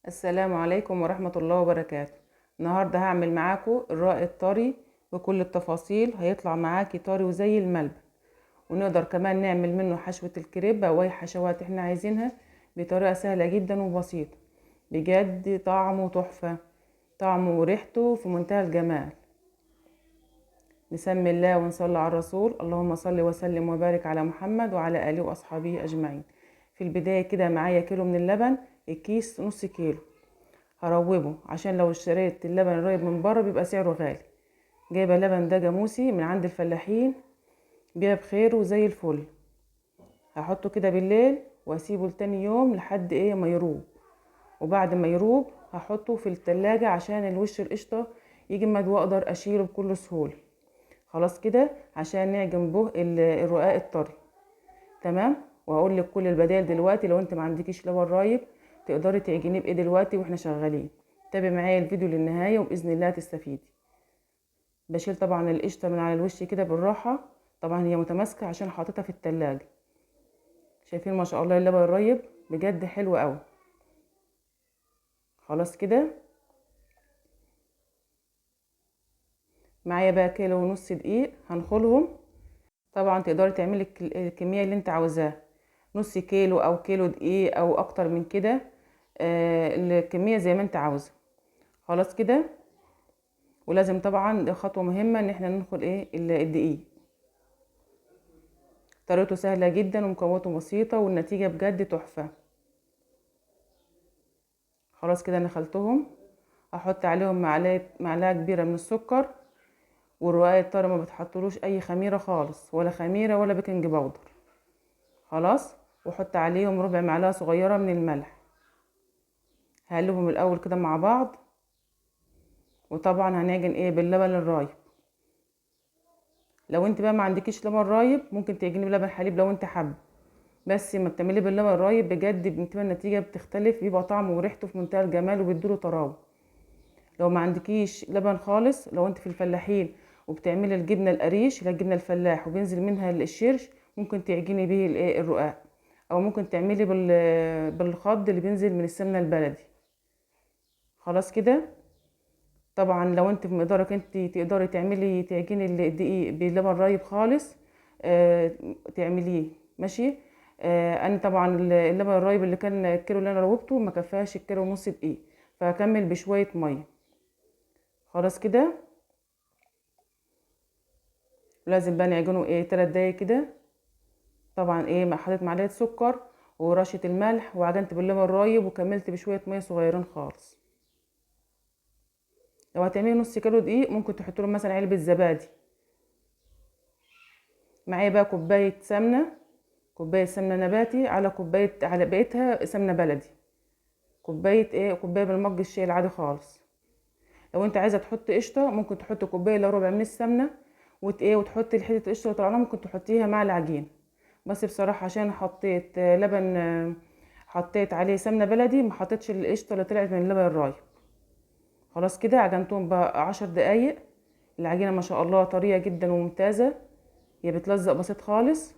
السلام عليكم ورحمة الله وبركاته. النهاردة هعمل معاكم الرق الطري بكل التفاصيل، هيطلع معاكي طري وزي الملبن، ونقدر كمان نعمل منه حشوة الكريب او اي حشوات احنا عايزينها بطريقة سهلة جدا وبسيطة. بجد طعمه تحفة، طعمه وريحته في منتهى الجمال. نسمي الله ونصلي على الرسول، اللهم صل وسلم وبارك على محمد وعلى آله وأصحابه أجمعين. في البداية كده معايا كيلو من اللبن، الكيس نص كيلو، هروبه عشان لو اشتريت اللبن الرايب من بره بيبقى سعره غالي. جايبه اللبن ده جاموسي من عند الفلاحين، بيع بخير وزي الفل. هحطه كده بالليل واسيبه لتاني يوم لحد ما يروب، وبعد ما يروب هحطه في التلاجة عشان الوش القشطة يجمد واقدر اشيله بكل سهولة. خلاص كده عشان نعجن به الرقاق الطري. تمام، وهقول لك كل البدائل دلوقتي. لو انت ما عندكيش لبن رايب تقدري تعجنيه بايه دلوقتي واحنا شغالين. تابعي معايا الفيديو للنهاية وباذن الله هتستفيدي. بشيل طبعا القشطه من على الوش كده بالراحة، طبعا هي متماسكة عشان حاططها في التلاجة. شايفين ما شاء الله اللبن الرايب بجد حلو قوي. خلاص كده معايا بقى كيلو ونص دقيق هنخلهم. طبعا تقدري تعملي الكمية اللي انت عاوزاها، نص كيلو او كيلو دقيق او اكتر من كده، الكمية زي ما انت عاوزه. خلاص كده، ولازم طبعا خطوة مهمة ان احنا ننخل الدقيق. طريقته سهلة جدا ومكوناته بسيطة والنتيجة بجد تحفة. خلاص كده نخلتهم، هحط عليهم معلقه كبيرة من السكر. والرقاق الطري ما بتحطلوش اي خميره خالص، ولا خميره ولا baking powder. خلاص، وحط عليهم ربع معلقه صغيرة من الملح. هقلبهم الاول كده مع بعض. وطبعا هنعجن باللبن الرايب. لو انت بقى ما عندكيش لبن رايب ممكن تعجني بلبن حليب لو انت حابة، بس ما بتعمليه باللبن الرايب بجد بتبقى النتيجة بتختلف، بيبقى طعمه وريحته في منتهى الجمال وبيديله طراوه. لو ما عندكيش لبن خالص، لو انت في الفلاحين وبتعملي الجبنة القريش اللي هي الجبنة الفلاح وبينزل منها الشرش، ممكن تعجني بيه الرقاق، او ممكن تعملي بالخض اللي بينزل من السمنة البلدي. خلاص كده، طبعا لو انت في مقدارك انت تقدري تعجني الدقيق بلبن رايب خالص، تعمليه ماشي. انا طبعا اللبن الرايب اللي كان الكيلو اللي انا روبته ما كفاش الكيلو ونص دقيق، فهكمل بشوية مية. خلاص كده، لازم بقى نعجنه 3 دقايق كده. طبعا حطيت معلقه سكر ورشه الملح وعجنت باللبن الرايب وكملت بشوية مية صغيرين خالص. لو هتعملي نص كيلو دقيق ممكن تحطي له مثلا علبة زبادي. معايا بقى كوباية سمنه، كوباية سمنه نباتي على كوباية على بقيتها سمنه بلدي، كوباية كوباية بالمج الشاي العادي خالص. لو انت عايزه تحطي قشطه ممكن تحطي كوباية الا ربع من السمنة وتحطي الحتة القشطه اللي طالعه ممكن تحطيها مع العجين. بس بصراحة عشان حطيت لبن، حطيت عليه سمنه بلدي، ما حطيتش القشطه اللي طلعت من اللبن الرايب. خلاص كده عجنتهم بقى 10 دقايق. العجينة ما شاء الله طرية جدا وممتازة، هي بتلزق بسيط خالص.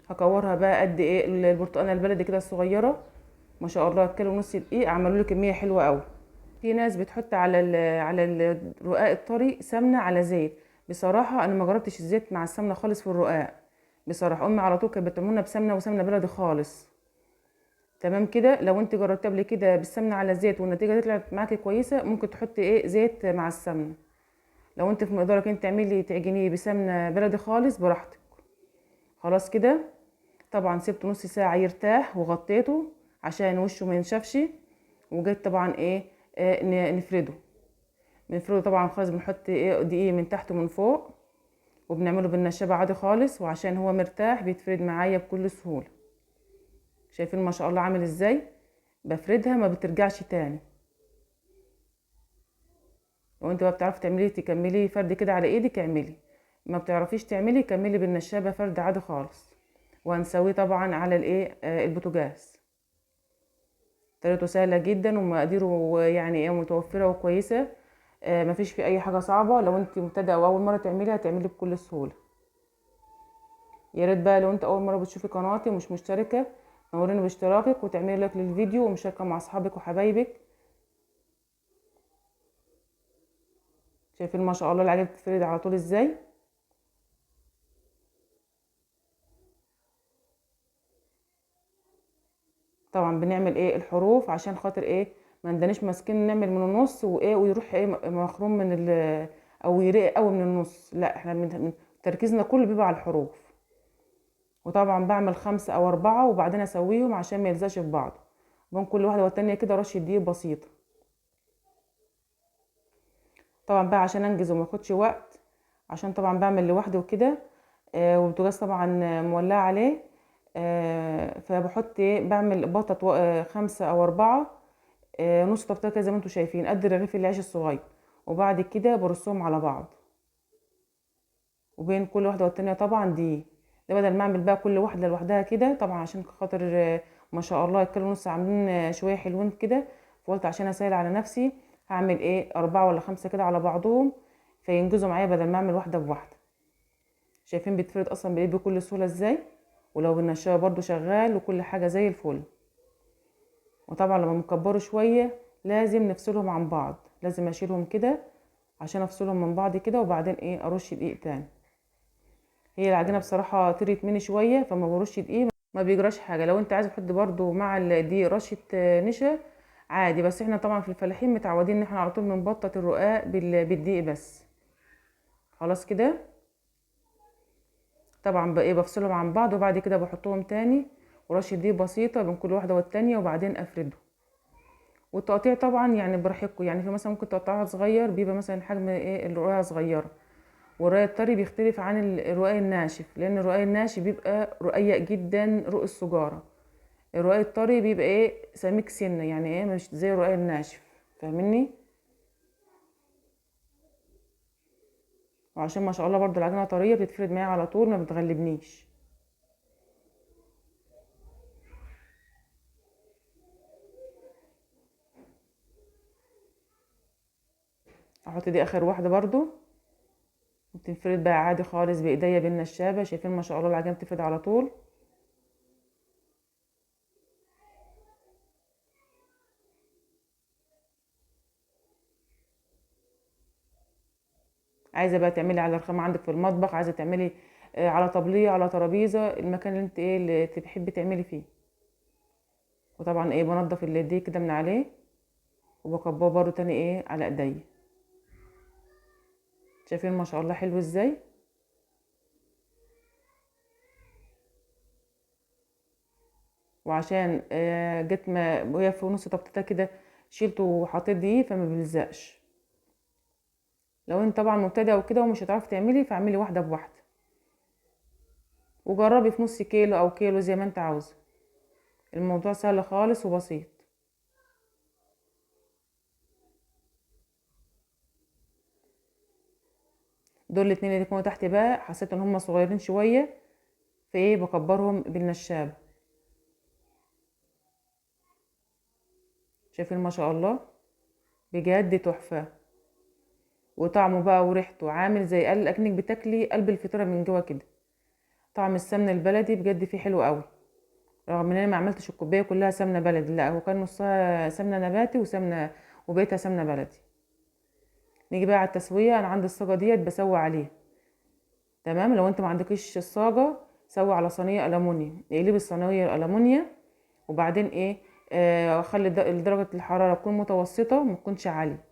هكورها بقى قد ايه البرتقانه البلدي كده الصغيرة، ما شاء الله كيلو ونص دقيق عملوا لي كمية حلوة قوي. في ناس بتحط على الرقاق الطري سمنه على زيت. بصراحة انا ما جربتش الزيت مع السمنة خالص في الرقاق، بصراحة امي على طول كانت بتعملنا بسمنه وسمنه بلدي خالص. تمام كده، لو انت جربتي قبل كده بالسمنه على زيت والنتيجة طلعت معاكي كويسة ممكن تحطي زيت مع السمنة. لو انت في مقدارك انت تعملي تعجنيه بسمنه بلدي خالص براحتك. خلاص كده، طبعا سبته نص ساعة يرتاح وغطيته عشان وشه ما ينشفش. وجيت طبعا نفرده، بنفرده طبعا خالص، بنحط دقيق من تحت ومن فوق، وبنعمله بالنشابه عادي خالص. وعشان هو مرتاح بيتفرد معايا بكل سهولة. شايفين ما شاء الله عامل ازاي؟ بفردها ما بترجعش تاني. لو انت بقى بتعرفي تعملي تكملي فرد كده على ايدك اعملي، ما بتعرفيش تعملي كملي بالنشابه فرد عادي خالص. وهنسويه طبعا على البوتاجاز. طريقته سهلة جدا ومقاديره متوفرة وكويسة، مفيش فيه اي حاجة صعبة. لو انت مبتدئة او اول مرة تعمليها هتعملي بكل سهولة. يا ريت بقى لو انت اول مرة بتشوفي قناتي ومش مشتركة نوريني باشتراكك وتعملي like للفيديو ومشاركة مع اصحابك وحبايبك. شايفين ما شاء الله العجينة بتتفرد على طول ازاي. طبعا بنعمل ايه الحروف عشان خاطر ايه ما ندناش ماسكين نعمل من النص وايه ويروح ايه مخروم من او يرق قوي من النص، لا احنا تركيزنا كله بيبقى على الحروف. وطبعا بعمل 5 او 4 وبعدين اسويهم عشان ما يلزقش في بعض. بين كل واحدة والتانية كده رشه دقيق بسيطة. طبعا بقى عشان انجز وما اخدش وقت، عشان طبعا بعمل لوحدي وكده، والبوتاجاز طبعا مولعه عليه، فبحط ايه بعمل بطط 5 او 4، نص طبطه كده زي ما انتم شايفين قد رغيف العيش الصغير، وبعد كده برصهم على بعض وبين كل واحدة والتانية طبعا دي ده بدل ما اعمل بقى كل واحدة لوحدها كده، طبعا عشان خاطر ما شاء الله الكيلو ونص عاملين شوية حلوين كده، فقلت عشان اسهل على نفسي هعمل ايه 4 ولا 5 كده على بعضهم فينجزوا معايا بدل ما اعمل واحدة بواحدة. شايفين بيتفرد اصلا بايه بكل سهولة ازاي، ولو بالنشابه برضو شغال وكل حاجة زي الفل. وطبعا لما بنكبروا شوية لازم نفصلهم عن بعض، لازم اشيلهم كده عشان افصلهم من بعض كده، وبعدين ايه ارش دقيق تاني. هي العجينة بصراحة طريت مني شوية فما برش دقيق ما بيجراش حاجة. لو انت عايزه تحط برضو مع الدقيق رشه نشا عادي، بس احنا طبعا في الفلاحين متعودين ان احنا على طول بنبطط الرقاق بالدقيق بس. خلاص كده طبعا بقى ايه بفصلهم عن بعض، وبعد كده بحطهم تاني ورشه دقيق بسيطة بين كل واحدة والتانية، وبعدين افردهم. والتقطيع طبعا يعني براحتكم، يعني في مثلا ممكن تقطعها صغير بيبقى مثلا حجم ايه الرقاقه صغيرة، والرقاق الطري بيختلف عن الرقاق الناشف، لان الرقاق الناشف بيبقى رقيق جدا رق السجاره، الرقاق الطري بيبقى ايه سميك سنة، يعني ايه مش زي الرقاق الناشف، فاهميني؟ وعشان ما شاء الله برضو العجينة طرية بتتفرد معايا على طول ما بتغلبنيش. احط دي اخر واحدة برضو، بتنفرد بقى عادي خالص بايديا بالنشابه. شايفين ما شاء الله العجينة بتفرد على طول. عايزه بقى تعملي على رخامه عندك في المطبخ، عايزه تعملي على طبليه، على ترابيزة، المكان اللي انت ايه اللي تحبي تعملي فيه. وطبعا ايه بنضف اللي دي كده من عليه وبكباه برضو تاني ايه على ايديا. شايفين ما شاء الله حلو ازاي. وعشان جت ما وهي في نص طبطتها كده شيلته وحطيت دقيق فما بيلزقش. لو انت طبعا مبتدئة وكده ومش هتعرفي تعملي فاعملي واحدة بواحدة، وجربي في نص كيلو او كيلو زي ما انت عاوزه. الموضوع سهل خالص وبسيط. دول الاتنين اللي كانوا تحت بقى حسيت ان هم صغيرين شوية فايه بكبرهم بالنشابه. شايفين ما شاء الله بجد تحفة، وطعمه بقى وريحته عامل زي قال اكنك بتاكلي قلب الفطيره من جوه كده. طعم السمن البلدي بجد فيه حلو قوي، رغم ان انا ما عملتش الكوباية كلها سمنه بلدي، لا هو كان نصها سمنه نباتي وسمنه وبقيتها سمنه بلدي. نيجي بقى على التسوية. انا عندي الصاجه ديت بسوي عليها تمام. لو انت ما عندكيش الصاجه سوي على صينية الومنيوم، اقلبي الصينية الالومنيوم، وبعدين ايه خلي درجه الحرارة تكون متوسطه ما تكونش عالية،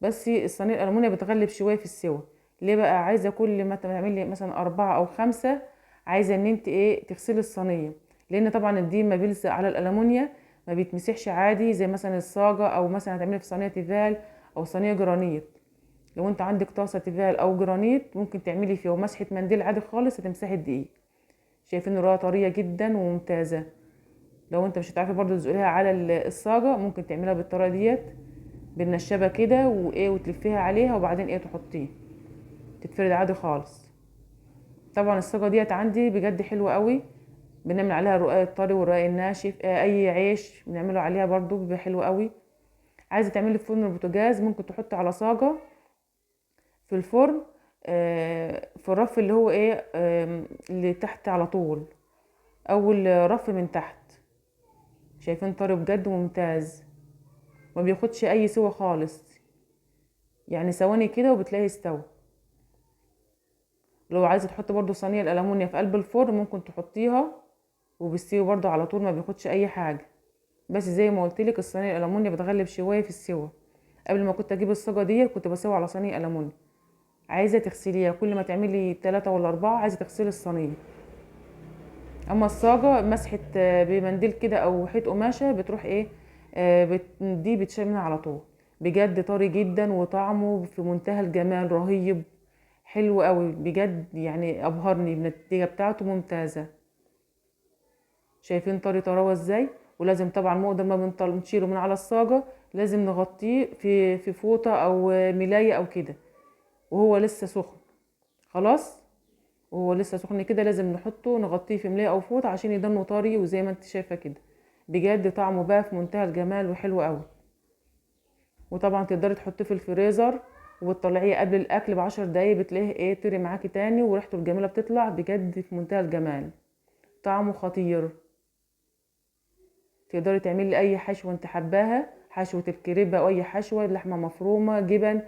بس الصينية الالومنيوم بتغلب شوية في السوا. ليه بقى؟ عايزه كل ما تعملي مثلا 4 أو 5 عايزه ان انت ايه تغسلي الصينية، لان طبعا الدقيق ما بيلزق على الالومنيا ما بيتمسحش عادي زي مثلا الصاجه، او مثلا هتعملي في صينية تيفال او صينية جرانيت. لو انت عندك طاسه تيفال او جرانيت ممكن تعملي فيها ومسحه منديل عادي خالص هتمسحي الدقيق. شايفين الرقة طرية جدا وممتازة. لو انت مش هتعرفي برضو تزقليها على الصاجه ممكن تعمليها بالطريقة ديت بالنشابه كده وايه وتلفيها عليها وبعدين ايه تحطيه تتفرد عادي خالص. طبعا الصاجه ديت عندي بجد حلوة قوي، بنعمل عليها الرقاق الطري والرقاق الناشف، اي عيش بنعمله عليها برضو بيبقى حلو قوي. عايزه تعملي في فرن البوتاجاز ممكن تحطي على صاجه في الفرن، في الرف اللي هو ايه، اللي تحت على طول، اول رف من تحت. شايفين طري بجد ممتاز، ما بياخدش اي سوى خالص، يعني ثواني كده وبتلاقيه استوى. لو عايزه تحطي برده صينية الالومنيا في قلب الفرن ممكن تحطيها وبتستوي برده على طول، ما بياخدش اي حاجة. بس زي ما قلت لك الصينية الالومنيا بتغلب شوية في السوى. قبل ما كنت اجيب الصاجه دي كنت بسوي على صينية الومنيا. عايزه تغسليها كل ما تعملي 3 ولا 4 عايزه تغسلي الصينية. اما الصاجه مسحه بمنديل كده او حيط قماشة بتروح ايه، دي بتشال منها على طول. بجد طري جدا وطعمه في منتهى الجمال، رهيب، حلو قوي بجد، يعني ابهرني النتيجة بتاعته ممتازة. شايفين طري طراوه ازاي؟ ولازم طبعا مقدر ما بنشيله من على الصاجه لازم نغطيه في فوطه او ملايه او كده وهو لسه سخن. خلاص وهو لسه سخن كده لازم نحطه نغطيه في ملايه او فوطه عشان يضل طري، وزي ما انت شايفه كده بجد طعمه بقى في منتهى الجمال وحلو قوي. وطبعا تقدري تحطيه في الفريزر وتطلعيه قبل الاكل ب10 دقايق بتلاقيه ايه طري معاكي تاني، وريحته الجميلة بتطلع بجد في منتهى الجمال، طعمه خطير. تقدري تعملي اي حشوه انت حباها، حشوه الكريبه او اي حشوه، لحمه مفرومه، جبن،